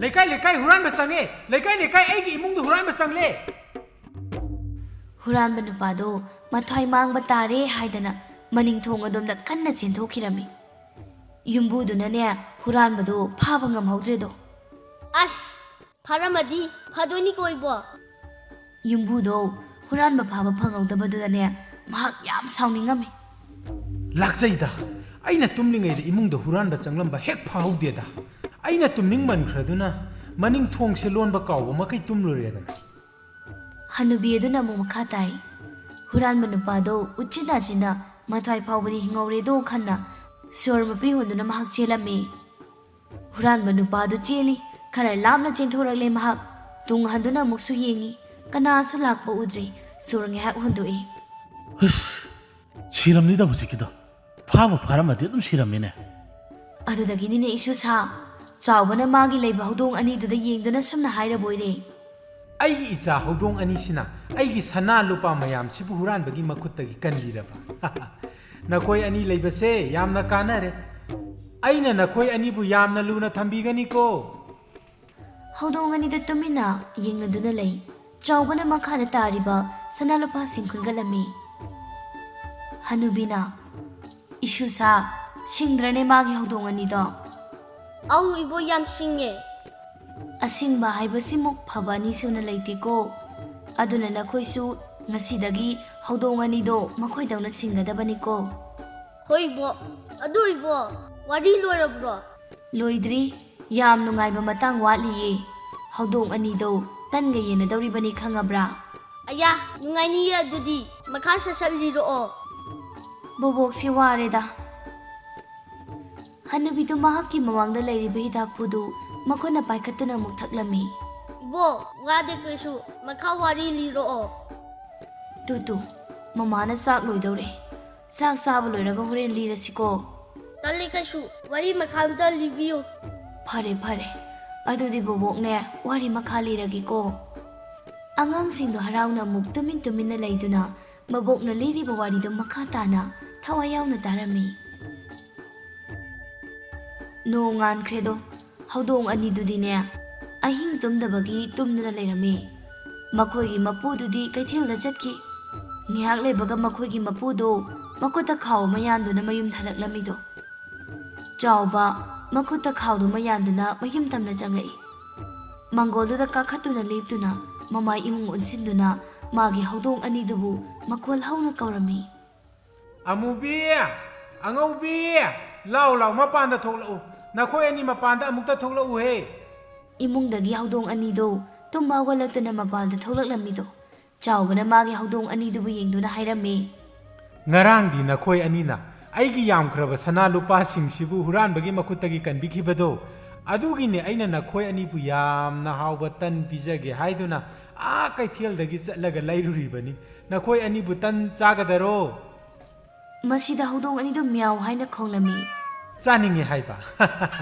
"ꯂꯩꯀꯥꯏ ꯂꯩꯀꯥꯏ ꯍꯨꯔꯥꯟꯕ ꯆꯪꯉꯦ! ꯂꯩꯀꯥꯏ ꯂꯩꯀꯥꯏ ꯑꯩꯒꯤ ꯏꯃꯨꯡꯗ ꯍꯨꯔꯥꯟꯕ ꯆꯪꯂꯦ!" ꯍꯨꯔꯥꯟꯕ ꯅꯨꯄꯥꯗꯣ ꯃꯊ꯭ꯋꯥꯏ ꯃꯥꯡꯕ ꯇꯥꯔꯦ ꯍꯥꯏꯗꯅ ꯃꯅꯤꯡ ꯊꯣꯡ ꯑꯗꯣꯝꯗ ꯀꯟꯅ ꯆꯦꯟꯊꯣꯛꯈꯤꯔꯝꯃꯤ꯫ ꯌꯨꯝꯕꯨꯗꯨꯅꯅꯦ ꯍꯨꯔꯥꯟꯕꯗꯣ ꯐꯥꯕ ꯉꯝꯍꯧꯗ꯭ꯔꯦꯗꯣ꯫ "ꯑꯁ! ꯐꯥꯔꯝꯃꯗꯤ ꯐꯗꯣꯏꯅꯤꯀꯣ, ꯏꯕꯣ!" ꯌꯨꯝꯕꯨꯗꯣ ꯍꯨꯔꯥꯟꯕ ꯐꯥꯕ ꯐꯪꯍꯧꯗꯕꯗꯨꯗꯅꯦ ꯃꯍꯥꯛ ꯌꯥꯝ ꯁꯥꯎꯅꯤꯡꯉꯝꯃꯤ꯫ "ꯂꯥꯛꯆꯩꯗ, ꯑꯩꯅ ꯇꯨꯝꯂꯤꯉꯩꯗ ꯏꯃꯨꯡꯗ ꯍꯨꯔꯥꯟꯕ ꯆꯪꯂꯝꯕ ꯍꯦꯛ ꯐꯥꯍꯧꯗꯦꯗ꯫ ꯑꯩꯅ ꯇꯨꯝꯅꯤꯡꯃꯟꯈ꯭ꯔꯗꯨꯅ ꯃꯅꯤꯡ ꯊꯣꯡꯁꯦ ꯂꯣꯟꯕ ꯀꯥꯎꯕ ꯃꯈꯩ ꯇꯨꯝꯂꯨꯔꯦꯗꯅ꯫" ꯍꯅꯨꯕꯤ ꯑꯗꯨꯅ ꯑꯃꯨꯛ ꯃꯈꯥ ꯇꯥꯏ, ꯍꯨꯔꯥꯟꯕ ꯅꯨꯄꯥꯗꯣ ꯎꯆꯤꯟ ꯅꯥꯆꯤꯟꯅ ꯃꯊ꯭ꯋꯥꯏ ꯐꯥꯎꯕꯗꯤ ꯍꯤꯡꯍꯧꯔꯦꯗꯣ ꯈꯟꯅ ꯁꯣꯔ ꯃꯄꯤ ꯍꯣꯟꯗꯨꯅ ꯃꯍꯥꯛ ꯆꯦꯜꯂꯝꯃꯤ꯫ ꯍꯨꯔꯥꯟꯕ ꯅꯨꯄꯥꯗꯨ ꯆꯦꯜꯂꯤ꯫ ꯈꯔ ꯂꯥꯞꯅ ꯆꯦꯟꯊꯣꯔꯛꯂꯦ ꯃꯍꯥꯛ꯫ ꯇꯨꯡ ꯍꯟꯗꯨꯅ ꯑꯃꯨꯛꯁꯨ ꯌꯦꯡꯉꯤ꯫ ꯀꯅꯥꯁꯨ ꯂꯥꯛꯄ ꯎꯗ꯭ꯔꯦ꯫ ꯁꯣꯔ ꯉꯥꯏꯍꯥꯛ ꯍꯣꯟꯗꯣꯛꯏ꯫ "ꯍꯨꯁ! ꯁꯤꯔꯝꯅꯤꯗ ꯍꯧꯖꯤꯛꯀꯤꯗꯣ꯫ ꯐꯥꯕꯨ ꯐꯥꯔꯝꯃꯗꯤ ꯑꯗꯨꯝ ꯁꯤꯔꯝꯃꯤꯅꯦ꯫" ꯑꯗꯨꯗꯒꯤꯅꯤꯅꯦ ꯏꯁꯨ ꯁꯥ, ꯆꯥꯎꯕꯅ ꯃꯥꯒꯤ ꯂꯩꯕ ꯍꯧꯗꯣꯡ ꯑꯅꯤꯗꯨꯗ ꯌꯦꯡꯗꯨꯅ ꯁꯨꯝꯅ ꯍꯥꯏꯔꯕ ꯑꯣꯏꯔꯦ꯫ "ꯑꯩꯒꯤ ꯏꯆꯥ ꯍꯧꯗꯣꯡ ꯑꯅꯤꯁꯤꯅ ꯑꯩꯒꯤ ꯁꯅꯥ ꯂꯨꯄꯥ ꯃꯌꯥꯝꯁꯤꯕꯨ ꯍꯨꯔꯥꯟꯕꯒꯤ ꯃꯈꯨꯠꯇꯒꯤ ꯀꯟꯕꯤꯔꯕ꯫ ꯅꯈꯣꯏ ꯑꯅꯤ ꯂꯩꯕꯁꯦ ꯌꯥꯝꯅ ꯀꯥꯟꯅꯔꯦ꯫ ꯑꯩꯅ ꯅꯈꯣꯏ ꯑꯅꯤꯕꯨ ꯌꯥꯝꯅ ꯂꯨꯅ ꯊꯝꯕꯤꯒꯅꯤꯀꯣ꯫" ꯍꯧꯗꯣꯡ ꯑꯅꯤꯗ ꯇꯨꯃꯤꯟꯅ ꯌꯦꯡꯅꯗꯨꯅ ꯂꯩ꯫ ꯆꯥꯎꯕꯅ ꯃꯈꯥꯗ ꯇꯥꯔꯤꯕ ꯁꯅꯥ ꯂꯨꯄꯥꯁꯤꯡ ꯈꯨꯟꯒꯠꯂꯝꯃꯤ꯫ ꯍꯅꯨꯕꯤꯅ, "ꯏꯁꯨ ꯁꯥ, ꯁꯤꯡꯗ꯭ꯔꯅꯦ ꯃꯥꯒꯤ ꯍꯧꯗꯣꯡ ꯑꯅꯤꯗꯣ?" "ꯑꯧ ꯏꯕꯣ, ꯌꯥꯝ ꯁꯤꯡꯉꯦ꯫" ꯑꯁꯤꯡꯕ ꯍꯥꯏꯕꯁꯤꯃꯨꯛ ꯐꯕ ꯑꯅꯤ ꯁꯨꯅ ꯂꯩꯇꯦꯀꯣ꯫ ꯑꯗꯨꯅ ꯅꯈꯣꯏꯁꯨ ꯉꯁꯤꯗꯒꯤ ꯍꯧꯗꯣꯡ ꯑꯅꯤꯗꯣ ꯃꯈꯣꯏꯗꯧꯅ ꯁꯤꯡꯒꯗꯕꯅꯤꯀꯣ꯫ "ꯍꯣꯏ ꯏꯕꯣ꯫ ꯑꯗꯨ ꯏꯕꯣ, ꯋꯥꯔꯤ ꯂꯣꯏꯔꯕ꯭ꯔꯣ?" "ꯂꯣꯏꯗ꯭ꯔꯤ꯫ ꯌꯥꯝ ꯅꯨꯡꯉꯥꯏꯕ ꯃꯇꯥꯡ ꯋꯥꯠꯂꯤꯌꯦ꯫ ꯍꯧꯗꯣꯡ ꯑꯅꯤꯗꯣ ꯇꯟꯒ ꯌꯦꯟꯅꯗꯧꯔꯤꯕꯅꯤ, ꯈꯪꯉꯕ꯭ꯔꯥ? ꯑꯌꯥ, ꯅꯨꯡꯉꯥꯏꯅꯤꯌꯦ ꯑꯗꯨꯗꯤ꯫ ꯃꯈꯥ ꯁꯠ ꯁꯠ ꯂꯤꯔꯛꯑꯣ꯫ ꯕꯣꯕꯣꯛꯁꯦ ꯋꯥꯔꯦꯗ꯫ ꯍꯅꯨꯕꯤꯗꯨ ꯃꯍꯥꯛꯀꯤ ꯃꯃꯥꯡꯗ ꯂꯩꯔꯤꯕ ꯍꯤꯗꯥꯛꯄꯨꯗꯨ ꯃꯈꯨꯠꯅ ꯄꯥꯏꯈꯠꯇꯨꯅ ꯑꯃꯨꯛ ꯊꯛꯂꯝꯃꯤ꯫ ꯏꯕꯣ, ꯋꯥꯗꯦ ꯀꯩꯁꯨ꯫ ꯃꯈꯥ ꯋꯥꯔꯤ ꯂꯤꯔꯛꯑꯣ꯫ ꯇꯨ ꯇꯨ, ꯃꯃꯥꯅ ꯆꯥꯛ ꯂꯣꯏꯗꯧꯔꯦ꯫ ꯆꯥꯛ ꯆꯥꯕ ꯂꯣꯏꯔꯒ ꯍꯣꯔꯦꯟ ꯂꯤꯔꯁꯤꯀꯣ꯫ ꯇꯜꯂꯤ ꯀꯩꯁꯨ꯫ ꯋꯥꯔꯤ ꯃꯈꯥ ꯑꯝꯇ ꯂꯤꯕꯤꯌꯨ꯫ ꯐꯔꯦ, ꯐꯔꯦ꯫ ꯑꯗꯨꯗꯤ ꯕꯣꯕꯣꯛꯅꯦ, ꯋꯥꯔꯤ ꯃꯈꯥ ꯂꯤꯔꯒꯦꯀꯣ꯫ ꯑꯉꯥꯡꯁꯤꯡꯗꯣ ꯍꯔꯥꯎꯅ ꯑꯃꯨꯛ ꯇꯨꯃꯤꯟ ꯇꯨꯃꯤꯟꯅ ꯂꯩꯗꯨꯅ ꯃꯕꯣꯛꯅ ꯂꯤꯔꯤꯕ ꯋꯥꯔꯤꯗꯨ ꯃꯈꯥ ꯇꯥꯅ ꯊꯋꯥꯏ ꯌꯥꯎꯅ ꯇꯥꯔꯝꯃꯤ꯫ ꯅꯣꯡ ꯉꯥꯟꯈ꯭ꯔꯦꯗꯣ, ꯍꯧꯗꯣꯡ ꯑꯅꯤꯗꯨꯗꯤꯅꯦ, ꯑꯍꯤꯡ ꯇꯨꯝꯗꯕꯒꯤ ꯇꯨꯝꯗꯨꯅ ꯂꯩꯔꯝꯃꯤ꯫ ꯃꯈꯣꯏꯒꯤ ꯃꯄꯨꯗꯨꯗꯤ ꯀꯩꯊꯦꯜꯗ ꯆꯠꯈꯤ꯫ ꯉꯥꯏꯍꯥꯛ ꯂꯩꯕꯒ ꯃꯈꯣꯏꯒꯤ ꯃꯄꯨꯗꯣ ꯃꯈꯨꯠꯇ ꯈꯥꯎ ꯑꯃ ꯌꯥꯟꯗꯨꯅ ꯃꯌꯨꯝꯗ ꯍꯜꯂꯛꯂꯝꯃꯤꯗꯣ꯫ ꯆꯥꯎꯕ ꯃꯈꯨꯠꯇ ꯈꯥꯎꯗꯨꯃ ꯌꯥꯟꯗꯨꯅ ꯃꯌꯨꯝ ꯇꯝꯅ ꯆꯪꯂꯛꯏ꯫ ꯃꯪꯒꯣꯜꯗꯨꯗ ꯀꯥꯈꯠꯇꯨꯅ ꯂꯦꯞꯇꯨꯅ ꯃꯃꯥꯏ ꯏꯃꯨꯡ ꯑꯣꯟꯁꯤꯟꯗꯨꯅ ꯃꯥꯒꯤ ꯍꯧꯗꯣꯡ ꯑꯅꯤꯗꯨꯕꯨ ꯃꯈꯣꯜ ꯍꯧꯅ ꯀꯧꯔꯝꯃꯤ꯫ "ꯑꯃꯨꯕꯤ! ꯑꯉꯧꯕꯤ! ꯂꯥꯎ ꯂꯥꯎ ꯃꯄꯥꯟꯗ ꯊꯣꯛꯂꯛꯎ꯫ ꯅꯈꯣꯏ ꯑꯅꯤ ꯃꯄꯥꯟꯗ ꯑꯃꯨꯛꯇ ꯊꯣꯛꯂꯛꯎꯍꯦ!" ꯏꯃꯨꯡꯗꯒꯤ ꯍꯧꯗꯣꯡ ꯑꯅꯤꯗꯣ ꯇꯨꯝꯕ ꯍꯧꯒꯠꯂꯛꯇꯨꯅ ꯃꯄꯥꯟꯗ ꯊꯣꯛꯂꯛꯂꯝꯃꯤꯗꯣ꯫ ꯆꯥꯎꯕꯅ ꯃꯥꯒꯤ ꯍꯧꯗꯣꯡ ꯑꯅꯤꯗꯨꯕꯨ ꯌꯦꯡꯗꯨꯅ ꯍꯥꯏꯔꯝꯃꯤ꯫ "ꯉꯔꯥꯡꯗꯤ ꯅꯈꯣꯏ ꯑꯅꯤꯅ ꯑꯩꯒꯤ ꯌꯥꯝꯈ꯭ꯔꯕ ꯁꯅꯥ ꯂꯨꯄꯥꯁꯤꯡꯁꯤꯕꯨ ꯍꯨꯔꯥꯟꯕꯒꯤ ꯃꯈꯨꯠꯇꯒꯤ ꯀꯟꯕꯤꯈꯤꯕꯗꯣ, ꯑꯗꯨꯒꯤꯅꯦ ꯑꯩꯅ ꯅꯈꯣꯏ ꯑꯅꯤꯕꯨ ꯌꯥꯝꯅ ꯍꯥꯎꯕ ꯇꯟ ꯄꯤꯖꯒꯦ ꯍꯥꯏꯗꯨꯅ ꯑꯥ ꯀꯩꯊꯦꯜꯗꯒꯤ ꯆꯠꯂꯒ ꯂꯩꯔꯨꯔꯤꯕꯅꯤ꯫ ꯅꯈꯣꯏ ꯑꯅꯤꯕꯨ ꯇꯟ ꯆꯥꯒꯗꯔꯣ?" ꯃꯁꯤꯗ ꯍꯧꯗꯣꯡ ꯑꯅꯤꯗꯨ ꯃꯤꯌꯥꯎ ꯍꯥꯏꯅ ꯈꯣꯡꯂꯝꯃꯤ꯫ "ꯆꯥꯅꯤꯡꯉꯦ ꯍꯥꯏꯕ?"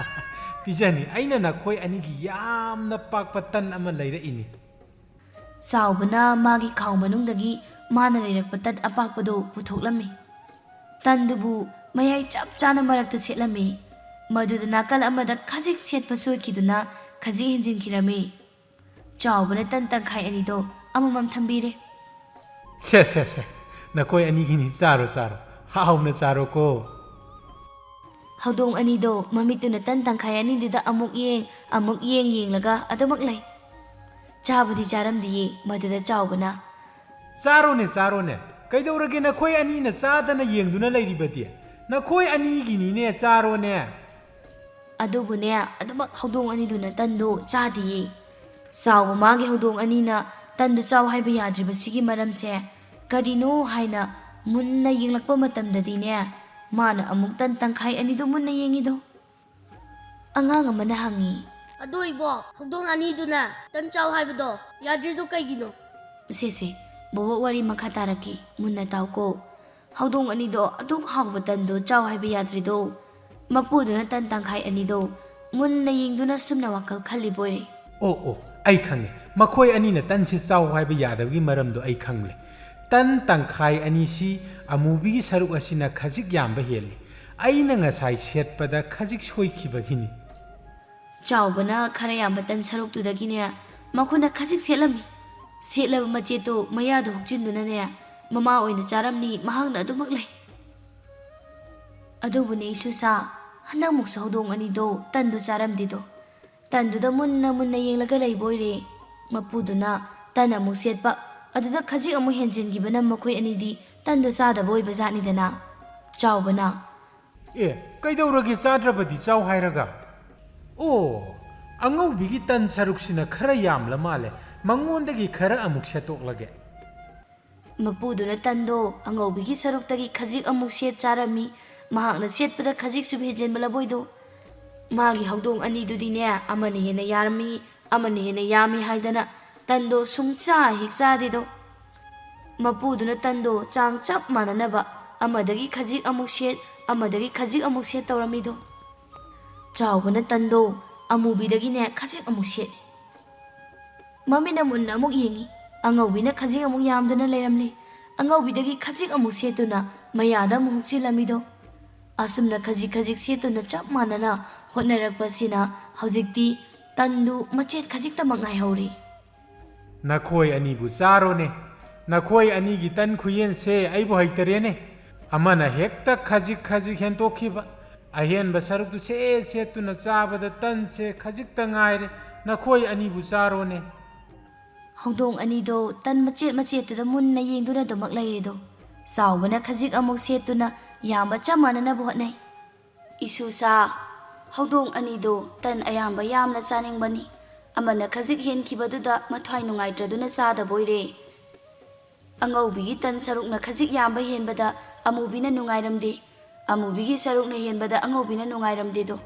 "ꯄꯤꯖꯅꯤ꯫ ꯑꯩꯅ ꯅꯈꯣꯏ ꯑꯅꯤꯒꯤ ꯌꯥꯝꯅ ꯄꯥꯛꯄ ꯇꯟ ꯑꯃ ꯂꯩꯔꯛꯏꯅꯤ꯫" ꯆꯥꯎꯕꯅ ꯃꯥꯒꯤ ꯈꯥꯎ ꯃꯅꯨꯡꯗꯒꯤ ꯃꯥꯅ ꯂꯩꯔꯛꯄ ꯇꯟ ꯑꯄꯥꯛꯄꯗꯨ ꯄꯨꯊꯣꯛꯂꯝꯃꯤ꯫ ꯇꯟꯗꯨꯕꯨ ꯃꯌꯥꯏ ꯆꯞ ꯆꯥꯅ ꯃꯔꯛꯇ ꯁꯦꯠꯂꯝꯃꯤ꯫ ꯃꯗꯨꯗ ꯅꯥꯀꯜ ꯑꯃꯗ ꯈꯖꯤꯛ ꯁꯦꯠꯄ ꯁꯣꯏꯈꯤꯗꯨꯅ ꯈꯖꯤꯛ ꯍꯦꯟꯖꯤꯟꯈꯤꯔꯝꯃꯤ꯫ ꯆꯥꯎꯕꯅ ꯇꯟ ꯇꯪꯈꯥꯏ ꯑꯅꯤꯗꯣ ꯑꯃꯃꯝ ꯊꯝꯕꯤꯔꯦ꯫ "ꯁꯦ, ꯁꯦ, ꯁꯦ, ꯅꯈꯣꯏ ꯑꯅꯤꯒꯤꯅꯤ, ꯆꯥꯔꯣ, ꯆꯥꯔꯣ, ꯍꯥꯎꯅ ꯆꯥꯔꯣꯀꯣ꯫" ꯍꯧꯗꯣꯡ ꯑꯅꯤꯗꯣ ꯃꯃꯤꯠꯇꯨꯅ ꯇꯟ ꯇꯪꯈꯥꯏ ꯑꯅꯤꯗꯨꯗ ꯑꯃꯨꯛ ꯌꯦꯡ, ꯑꯃꯨꯛ ꯌꯦꯡ ꯌꯦꯡꯂꯒ ꯑꯗꯨꯃꯛ ꯂꯩ꯫ ꯆꯥꯕꯨꯗꯤ ꯆꯥꯔꯝꯗꯤꯌꯦ, ꯃꯗꯨꯗ ꯆꯥꯎꯕꯅ, "ꯆꯥꯔꯣꯅꯦ, ꯆꯥꯔꯣꯅꯦ, ꯀꯩꯗꯧꯔꯒꯦ ꯅꯈꯣꯏ ꯑꯅꯤꯅ ꯆꯥꯗꯅ ꯌꯦꯡꯗꯨꯅ ꯂꯩꯔꯤꯕꯗꯤ? ꯅꯈꯣꯏ ꯑꯅꯤꯒꯤꯅꯤꯅꯦ, ꯆꯥꯔꯣꯅꯦ꯫" ꯑꯗꯨꯕꯨꯅꯦ, ꯑꯗꯨꯃꯛ ꯍꯧꯗꯣꯡ ꯑꯅꯤꯗꯨꯅ ꯇꯟꯗꯣ ꯆꯥꯗꯤꯌꯦ꯫ ꯆꯥꯎꯕ ꯃꯥꯒꯤ ꯍꯧꯗꯣꯡ ꯑꯅꯤꯅ ꯇꯟꯗꯨ ꯆꯥꯎ ꯍꯥꯏꯕ ꯌꯥꯗ꯭ꯔꯤꯕꯁꯤꯒꯤ ꯃꯔꯝꯁꯦ ꯀꯔꯤꯅꯣ ꯍꯥꯏꯅ ꯃꯨꯟꯅ ꯌꯦꯡꯂꯛꯄ ꯃꯇꯝꯗꯗꯤꯅꯦ, ꯃꯥꯅ ꯑꯃꯨꯛ ꯇꯟ ꯇꯪꯈꯥꯏ ꯑꯅꯤꯗꯨ ꯃꯨꯟꯅ ꯌꯦꯡꯉꯤꯗꯣ꯫ ꯑꯉꯥꯡ ꯑꯃꯅ ꯍꯪꯉꯤ꯫ "ꯑꯗꯣ ꯏꯕꯣ, ꯍꯧꯗꯣꯡ ꯑꯅꯤꯗꯨꯅ ꯇꯟ ꯆꯥꯎ ꯍꯥꯏꯕꯗꯣ ꯌꯥꯗ꯭ꯔꯤꯗꯣ ꯀꯩꯒꯤꯅꯣ?" "ꯁꯦ ꯁꯦ, ꯕꯣꯕꯣꯛ ꯋꯥꯔꯤ ꯃꯈꯥ ꯇꯥꯔꯛꯀꯦ, ꯃꯨꯟꯅ ꯇꯥꯎꯀꯣ꯫ ꯍꯧꯗꯣꯡ ꯑꯅꯤꯗꯣ ꯑꯗꯨꯛ ꯍꯥꯎꯕ ꯇꯟꯗꯣ ꯆꯥꯎ ꯍꯥꯏꯕ ꯌꯥꯗ꯭ꯔꯤꯗꯣ, ꯃꯄꯨꯗꯨꯅ ꯇꯟ ꯇꯪꯈꯥꯏ ꯑꯅꯤꯗꯣ ꯃꯨꯟꯅ ꯌꯦꯡꯗꯨꯅ ꯁꯨꯝꯅ ꯋꯥꯈꯜ ꯈꯜꯂꯤꯕꯣꯏꯔꯦ꯫" "ꯑꯣ ꯑꯣ, ꯑꯩ ꯈꯪꯉꯦ꯫ ꯃꯈꯣꯏ ꯑꯅꯤꯅ ꯇꯟꯁꯤ ꯆꯥꯎ ꯍꯥꯏꯕ ꯌꯥꯗꯕꯒꯤ ꯃꯔꯝꯗꯣ ꯑꯩ ꯈꯪꯂꯦ꯫ ꯇꯟ ꯇꯪꯈꯥꯏ ꯑꯅꯤꯁꯤ ꯑꯃꯨꯕꯤꯒꯤ ꯁꯔꯨꯛ ꯑꯁꯤꯅ ꯈꯖꯤꯛ ꯌꯥꯝꯕ ꯍꯦꯜꯂꯤ꯫ ꯑꯩꯅ ꯉꯁꯥꯏ ꯁꯦꯠꯄꯗ ꯈꯖꯤꯛ ꯁꯣꯏꯈꯤꯕꯒꯤꯅꯤ꯫" ꯆꯥꯎꯕꯅ ꯈꯔ ꯌꯥꯝꯕ ꯇꯟ ꯁꯔꯨꯛꯇꯨꯗꯒꯤꯅꯦ ꯃꯈꯨꯠꯅ ꯈꯖꯤꯛ ꯁꯦꯠꯂꯝꯃꯤ꯫ ꯁꯦꯠꯂꯕ ꯃꯆꯦꯠꯇꯨ ꯃꯌꯥꯗ ꯍꯨꯛꯆꯤꯟꯗꯨꯅꯅꯦ ꯃꯃꯥ ꯑꯣꯏꯅ ꯆꯥꯔꯝꯅꯤ, ꯃꯍꯥꯛꯅ ꯑꯗꯨꯃꯛ ꯂꯩ꯫ ꯑꯗꯨꯕꯨꯅꯦ ꯏꯁꯨꯁꯥ, ꯍꯟꯗꯛꯃꯨꯛꯁꯨ ꯍꯧꯗꯣꯡ ꯑꯅꯤꯗꯣ ꯇꯟꯗꯨ ꯆꯥꯔꯝꯗꯦꯗꯣ꯫ ꯇꯟꯗꯨꯗ ꯃꯨꯟꯅ ꯃꯨꯟꯅ ꯌꯦꯡꯂꯒ ꯂꯩꯕ ꯑꯣꯏꯔꯦ꯫ ꯃꯄꯨꯗꯨꯅ ꯇꯟ ꯑꯃꯨꯛ ꯁꯦꯠꯄ, ꯑꯗꯨꯗ ꯈꯖꯤꯛ ꯑꯃꯨꯛ ꯍꯦꯟꯖꯤꯟꯈꯤꯕꯅ ꯃꯈꯣꯏ ꯑꯅꯤꯗꯤ ꯇꯟꯗꯨ ꯆꯥꯗꯕ ꯑꯣꯏꯕ ꯖꯥꯠꯅꯤꯗꯅ꯫ ꯆꯥꯎꯕꯅ, "ꯑꯦ, ꯀꯩꯗꯧꯔꯒꯦ ꯆꯥꯗ꯭ꯔꯕꯗꯤ ꯆꯥꯎ ꯍꯥꯏꯔꯒ? ꯑꯣ, ꯑꯉꯧꯕꯤꯒꯤ ꯇꯟ ꯁꯔꯨꯛꯁꯤꯅ ꯈꯔ ꯌꯥꯝꯂ ꯃꯥꯜꯂꯦ, ꯃꯉꯣꯟꯗꯒꯤ ꯈꯔ ꯑꯃꯨꯛ ꯁꯦꯠꯇꯣꯛꯂꯒꯦ꯫" ꯃꯄꯨꯗꯨꯅ ꯇꯟꯗꯣ ꯑꯉꯧꯕꯤꯒꯤ ꯁꯔꯨꯛꯇꯒꯤ ꯈꯖꯤꯛ ꯑꯃꯨꯛ ꯁꯦꯠ ꯆꯥꯔꯝꯃꯤ꯫ ꯃꯍꯥꯛꯅ ꯁꯦꯠꯄꯗ ꯈꯖꯤꯛꯁꯨ ꯍꯦꯟꯖꯤꯟꯕ ꯂꯕꯣꯏꯗꯣ꯫ ꯃꯥꯒꯤ ꯍꯧꯗꯣꯡ ꯑꯅꯤꯗꯨꯗꯤꯅꯦ, ꯑꯃꯅ ꯍꯦꯟꯅ ꯌꯥꯔꯝꯃꯤ, ꯑꯃꯅ ꯍꯦꯟꯅ ꯌꯥꯝꯃꯤ ꯍꯥꯏꯗꯅ ꯇꯟꯗꯣ ꯁꯨꯡꯆꯥ ꯍꯦꯛ ꯆꯥꯗꯦꯗꯣ꯫ ꯃꯄꯨꯗꯨꯅ ꯇꯟꯗꯣ ꯆꯥꯡ ꯆꯞ ꯃꯥꯟꯅꯅꯕ ꯑꯃꯗꯒꯤ ꯈꯖꯤꯛ ꯑꯃꯨꯛ ꯁꯦꯠ, ꯑꯃꯗꯒꯤ ꯈꯖꯤꯛ ꯑꯃꯨꯛ ꯁꯦꯠ ꯇꯧꯔꯝꯃꯤꯗꯣ꯫ ꯆꯥꯎꯕꯅ ꯇꯟꯗꯣ ꯑꯃꯨꯕꯤꯗꯒꯤꯅꯦ ꯈꯖꯤꯛ ꯑꯃꯨꯛ ꯁꯦꯠꯂꯤ꯫ ꯃꯃꯤꯠꯅ ꯃꯨꯟꯅ ꯑꯃꯨꯛ ꯌꯦꯡꯉꯤ꯫ ꯑꯉꯧꯕꯤꯅ ꯈꯖꯤꯛ ꯑꯃꯨꯛ ꯌꯥꯝꯗꯨꯅ ꯂꯩꯔꯝꯂꯦ꯫ ꯑꯉꯧꯕꯤꯗꯒꯤ ꯈꯖꯤꯛ ꯑꯃꯨꯛ ꯁꯦꯠꯇꯨꯅ ꯃꯌꯥꯗ ꯑꯃꯨꯛ ꯍꯨꯛꯆꯤꯜꯂꯝꯃꯤꯗꯣ꯫ ꯑꯁꯨꯝꯅ ꯈꯖꯤꯛ ꯈꯖꯤꯛ ꯁꯦꯠꯇꯨꯅ ꯆꯞ ꯃꯥꯟꯅꯅ ꯍꯣꯠꯅꯔꯛꯄꯁꯤꯅ ꯍꯧꯖꯤꯛꯇꯤ ꯇꯟꯗꯨ ꯃꯆꯦꯠ ꯈꯖꯤꯛꯇꯃꯛ ꯉꯥꯏꯍꯧꯔꯦ꯫ "ꯅꯈꯣꯏ ꯑꯅꯤꯕꯨ ꯆꯥꯔꯣꯅꯦ꯫ ꯅꯈꯣꯏ ꯑꯅꯤꯒꯤ ꯇꯟ ꯈꯨꯌꯦꯟꯁꯦ ꯑꯩꯕꯨ ꯍꯩꯇꯔꯦꯅꯦ꯫ ꯑꯃꯅ ꯍꯦꯛꯇ ꯈꯖꯤꯛ ꯈꯖꯤꯛ ꯍꯦꯟꯇꯣꯛꯈꯤꯕ꯫ ꯑꯍꯦꯟꯕ ꯁꯔꯨꯛꯇꯨ ꯁꯦꯠ ꯁꯦꯠꯇꯨꯅ ꯆꯥꯕꯗ ꯇꯟꯁꯦ ꯈꯖꯤꯛꯇ ꯉꯥꯏꯔꯦ꯫ ꯅꯈꯣꯏ ꯑꯅꯤꯕꯨ ꯆꯥꯔꯣꯅꯦ꯫" ꯍꯧꯗꯣꯡ ꯑꯅꯤꯗꯣ ꯇꯟ ꯃꯆꯦꯠ ꯃꯆꯦꯠꯇꯨꯗ ꯃꯨꯟꯅ ꯌꯦꯡꯗꯨꯅ ꯑꯗꯨꯃꯛ ꯂꯩꯔꯦꯗꯣ꯫ ꯆꯥꯎꯕꯅ ꯈꯖꯤꯛ ꯑꯃꯨꯛ ꯁꯦꯠꯇꯨꯅ ꯌꯥꯝꯕ ꯆꯞ ꯃꯥꯟꯅꯅꯕ ꯍꯣꯠꯅꯩ꯫ ꯏꯁꯨꯁꯥ, ꯍꯧꯗꯣꯡ ꯑꯅꯤꯗꯣ ꯇꯟ ꯑꯌꯥꯝꯕ ꯌꯥꯝꯅ ꯆꯥꯅꯤꯡꯕꯅꯤ꯫ ꯑꯃꯅ ꯈꯖꯤꯛ ꯍꯦꯟꯈꯤꯕꯗꯨꯗ ꯃꯊ꯭ꯋꯥꯏ ꯅꯨꯡꯉꯥꯏꯇ꯭ꯔꯗꯨꯅ ꯆꯥꯗꯕ ꯑꯣꯏꯔꯦ꯫ ꯑꯉꯧꯕꯤꯒꯤ ꯇꯟ ꯁꯔꯨꯛꯅ ꯈꯖꯤꯛ ꯌꯥꯝꯕ ꯍꯦꯟꯕꯗ ꯑꯃꯨꯕꯤꯅ ꯅꯨꯡꯉꯥꯏꯔꯝꯗꯦ꯫ ꯑꯃꯨꯕꯤꯒꯤ ꯁꯔꯨꯛꯅ ꯍꯦꯟꯕꯗ ꯑꯉꯧꯕꯤꯅ ꯅꯨꯡꯉꯥꯏꯔꯝꯗꯦꯗꯣ꯫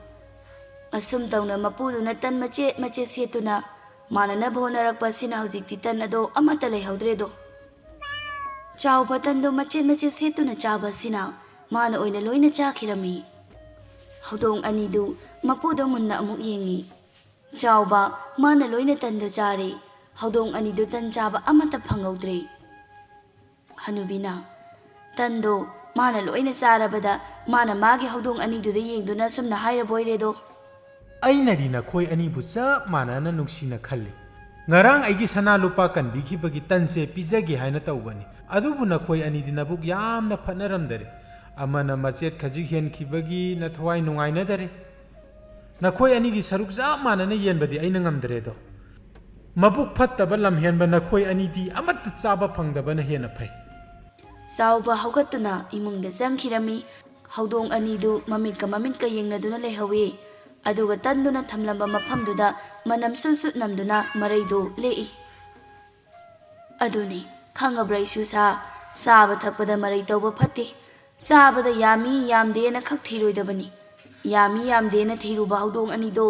ꯑꯁꯨꯝ ꯇꯧꯅ ꯃꯄꯨꯗꯨꯅ ꯇꯟ ꯃꯆꯦꯠ ꯃꯆꯦꯠ ꯁꯦꯠꯇꯨꯅ ꯃꯥꯟꯅꯅꯕ ꯍꯣꯠꯅꯔꯛꯄ ꯑꯁꯤꯅ ꯍꯧꯖꯤꯛꯇꯤ ꯇꯟ ꯑꯗꯣ ꯑꯃꯠꯇ ꯂꯩꯍꯧꯗ꯭ꯔꯦꯗꯣ꯫ ꯆꯥꯎꯕ ꯇꯟꯗꯣ ꯃꯆꯦꯠ ꯃꯆꯦꯠ ꯁꯦꯠꯇꯨꯅ ꯆꯥꯕ ꯑꯁꯤꯅ ꯃꯥꯅ ꯑꯣꯏꯅ ꯂꯣꯏꯅ ꯆꯥꯈꯤꯔꯝꯃꯤ꯫ ꯍꯧꯗꯣꯡ ꯑꯅꯤꯗꯨ ꯃꯄꯨꯗꯣ ꯃꯨꯟꯅ ꯑꯃꯨꯛ ꯌꯦꯡꯉꯤ꯫ ꯆꯥꯎꯕ ꯃꯥꯅ ꯂꯣꯏꯅ ꯇꯟꯗꯣ ꯆꯥꯔꯦ꯫ ꯍꯧꯗꯣꯡ ꯑꯅꯤꯗꯨ ꯇꯟ ꯆꯥꯕ ꯑꯃꯠꯇ ꯐꯪꯍꯧꯗ꯭ꯔꯦ꯫ ꯍꯅꯨꯕꯤꯅ, "ꯇꯟꯗꯣ ꯃꯥꯅ ꯂꯣꯏꯅ ꯆꯥꯔꯕꯗ ꯃꯥꯅ ꯃꯥꯒꯤ ꯍꯧꯗꯣꯡ ꯑꯅꯤꯗꯨꯗ ꯌꯦꯡꯗꯨꯅ ꯑꯁꯨꯝꯅ ꯍꯥꯏꯔꯕꯣꯏꯔꯦꯗꯣ꯫" ꯑꯩꯅꯗꯤ ꯅꯈꯣꯏ ꯑꯅꯤꯕꯨ ꯆꯞ ꯃꯥꯟꯅꯅ ꯅꯨꯡꯁꯤꯅ ꯈꯜꯂꯤ꯫ ꯉꯔꯥꯡ ꯑꯩꯒꯤ ꯁꯅꯥ ꯂꯨꯄꯥ ꯀꯟꯕꯤꯈꯤꯕꯒꯤ ꯇꯟꯁꯦ ꯄꯤꯖꯒꯦ ꯍꯥꯏꯅ ꯇꯧꯕꯅꯤ, ꯑꯗꯨꯕꯨ ꯅꯈꯣꯏ ꯑꯅꯤꯗꯤ ꯅꯕꯨꯛ ꯌꯥꯝꯅ ꯐꯠꯅꯔꯝꯗꯔꯦ꯫ ꯑꯃꯅ ꯃꯆꯦꯠ ꯈꯖꯤꯛ ꯍꯦꯟꯈꯤꯕꯒꯤ ꯅꯊꯋꯥꯏ ꯅꯨꯡꯉꯥꯏꯅꯗꯔꯦ꯫ ꯅꯈꯣꯏ ꯑꯅꯤꯒꯤ ꯁꯔꯨꯛ ꯆꯞ ꯃꯥꯟꯅꯅ ꯌꯦꯟꯕꯗꯤ ꯑꯩꯅ ꯉꯝꯗ꯭ꯔꯦꯗꯣ꯫ ꯃꯕꯨꯛ ꯐꯠꯇꯕ ꯂꯝꯍꯦꯟꯕ ꯅꯈꯣꯏ ꯑꯅꯤꯗꯤ ꯑꯃꯠꯇ ꯆꯥꯕ ꯐꯪꯗꯕꯅ ꯍꯦꯟꯅ ꯐꯩ꯫ ꯆꯥꯎꯕ ꯍꯧꯒꯠꯇꯨꯅ ꯏꯃꯨꯡꯗ ꯆꯪꯈꯤꯔꯝꯃꯤ꯫ ꯍꯧꯗꯣꯡ ꯑꯅꯤꯗꯨ ꯃꯃꯤꯠꯀ ꯃꯃꯤꯠꯀ ꯌꯦꯡꯅꯗꯨꯅ ꯂꯩꯍꯧꯏ꯫ ꯑꯗꯨꯒ ꯇꯟꯗꯨꯅ ꯊꯝꯂꯝꯕ ꯃꯐꯝꯗꯨꯗ ꯃꯅꯝ ꯁꯨꯠ ꯁꯨꯠ ꯅꯝꯗꯨꯅ ꯃꯔꯩꯗꯨ ꯂꯦꯛꯏ꯫ "ꯑꯗꯨꯅꯤ, ꯈꯪꯉꯕ꯭ꯔꯥ ꯏꯁꯨꯁꯥ? ꯆꯥꯕ ꯊꯛꯄꯗ ꯃꯔꯩ ꯇꯧꯕ ꯐꯠꯇꯦ꯫ ꯆꯥꯕꯗ ꯌꯥꯝꯃꯤ ꯌꯥꯝꯗꯦꯅ ꯈꯛ ꯊꯤꯔꯣꯏꯗꯕꯅꯤ꯫ ꯌꯥꯝꯃꯤ ꯌꯥꯝꯗꯦꯅ ꯊꯤꯔꯨꯕ ꯍꯧꯗꯣꯡ ꯑꯅꯤꯗꯣ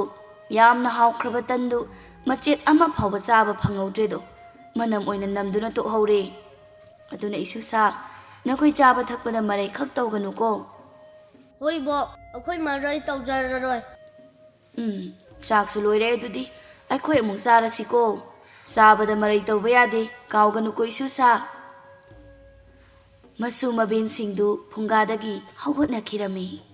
ꯌꯥꯝꯅ ꯍꯥꯎꯈ꯭ꯔꯕ ꯇꯟꯗꯨ ꯃꯆꯦꯠ ꯑꯃ ꯐꯥꯎꯕ ꯆꯥꯕ ꯐꯪꯍꯧꯗ꯭ꯔꯦꯗꯣ꯫ ꯃꯅꯝ ꯑꯣꯏꯅ ꯅꯝꯗꯨꯅ ꯇꯣꯛꯍꯧꯔꯦ꯫ ꯑꯗꯨꯅ ꯏꯁꯨꯁꯥ, ꯅꯈꯣꯏ ꯆꯥꯕ ꯊꯛꯄꯗ ꯃꯔꯩ ꯈꯛ ꯇꯧꯒꯅꯨꯀꯣ꯫" "ꯍꯣꯏ ꯕꯣꯛ, ꯑꯩꯈꯣꯏ ꯃꯔꯩ ꯇꯧꯖꯔꯔꯣꯏ꯫" "ꯎꯝ, ꯆꯥꯛꯁꯨ ꯂꯣꯏꯔꯦ, ꯑꯗꯨꯗꯤ ꯑꯩꯈꯣꯏ ꯑꯃꯨꯛ ꯆꯥꯔꯁꯤꯀꯣ꯫ ꯆꯥꯕꯗ ꯃꯔꯩ ꯇꯧꯕ ꯌꯥꯗꯦ, ꯀꯥꯎꯒꯅꯨꯀꯣ ꯏꯁꯨꯁꯥ꯫" ꯃꯁꯨ ꯃꯕꯦꯟꯁꯤꯡꯗꯨ ꯐꯨꯡꯒꯥꯗꯒꯤ ꯍꯧꯒꯠꯅꯈꯤꯔꯝꯃꯤ꯫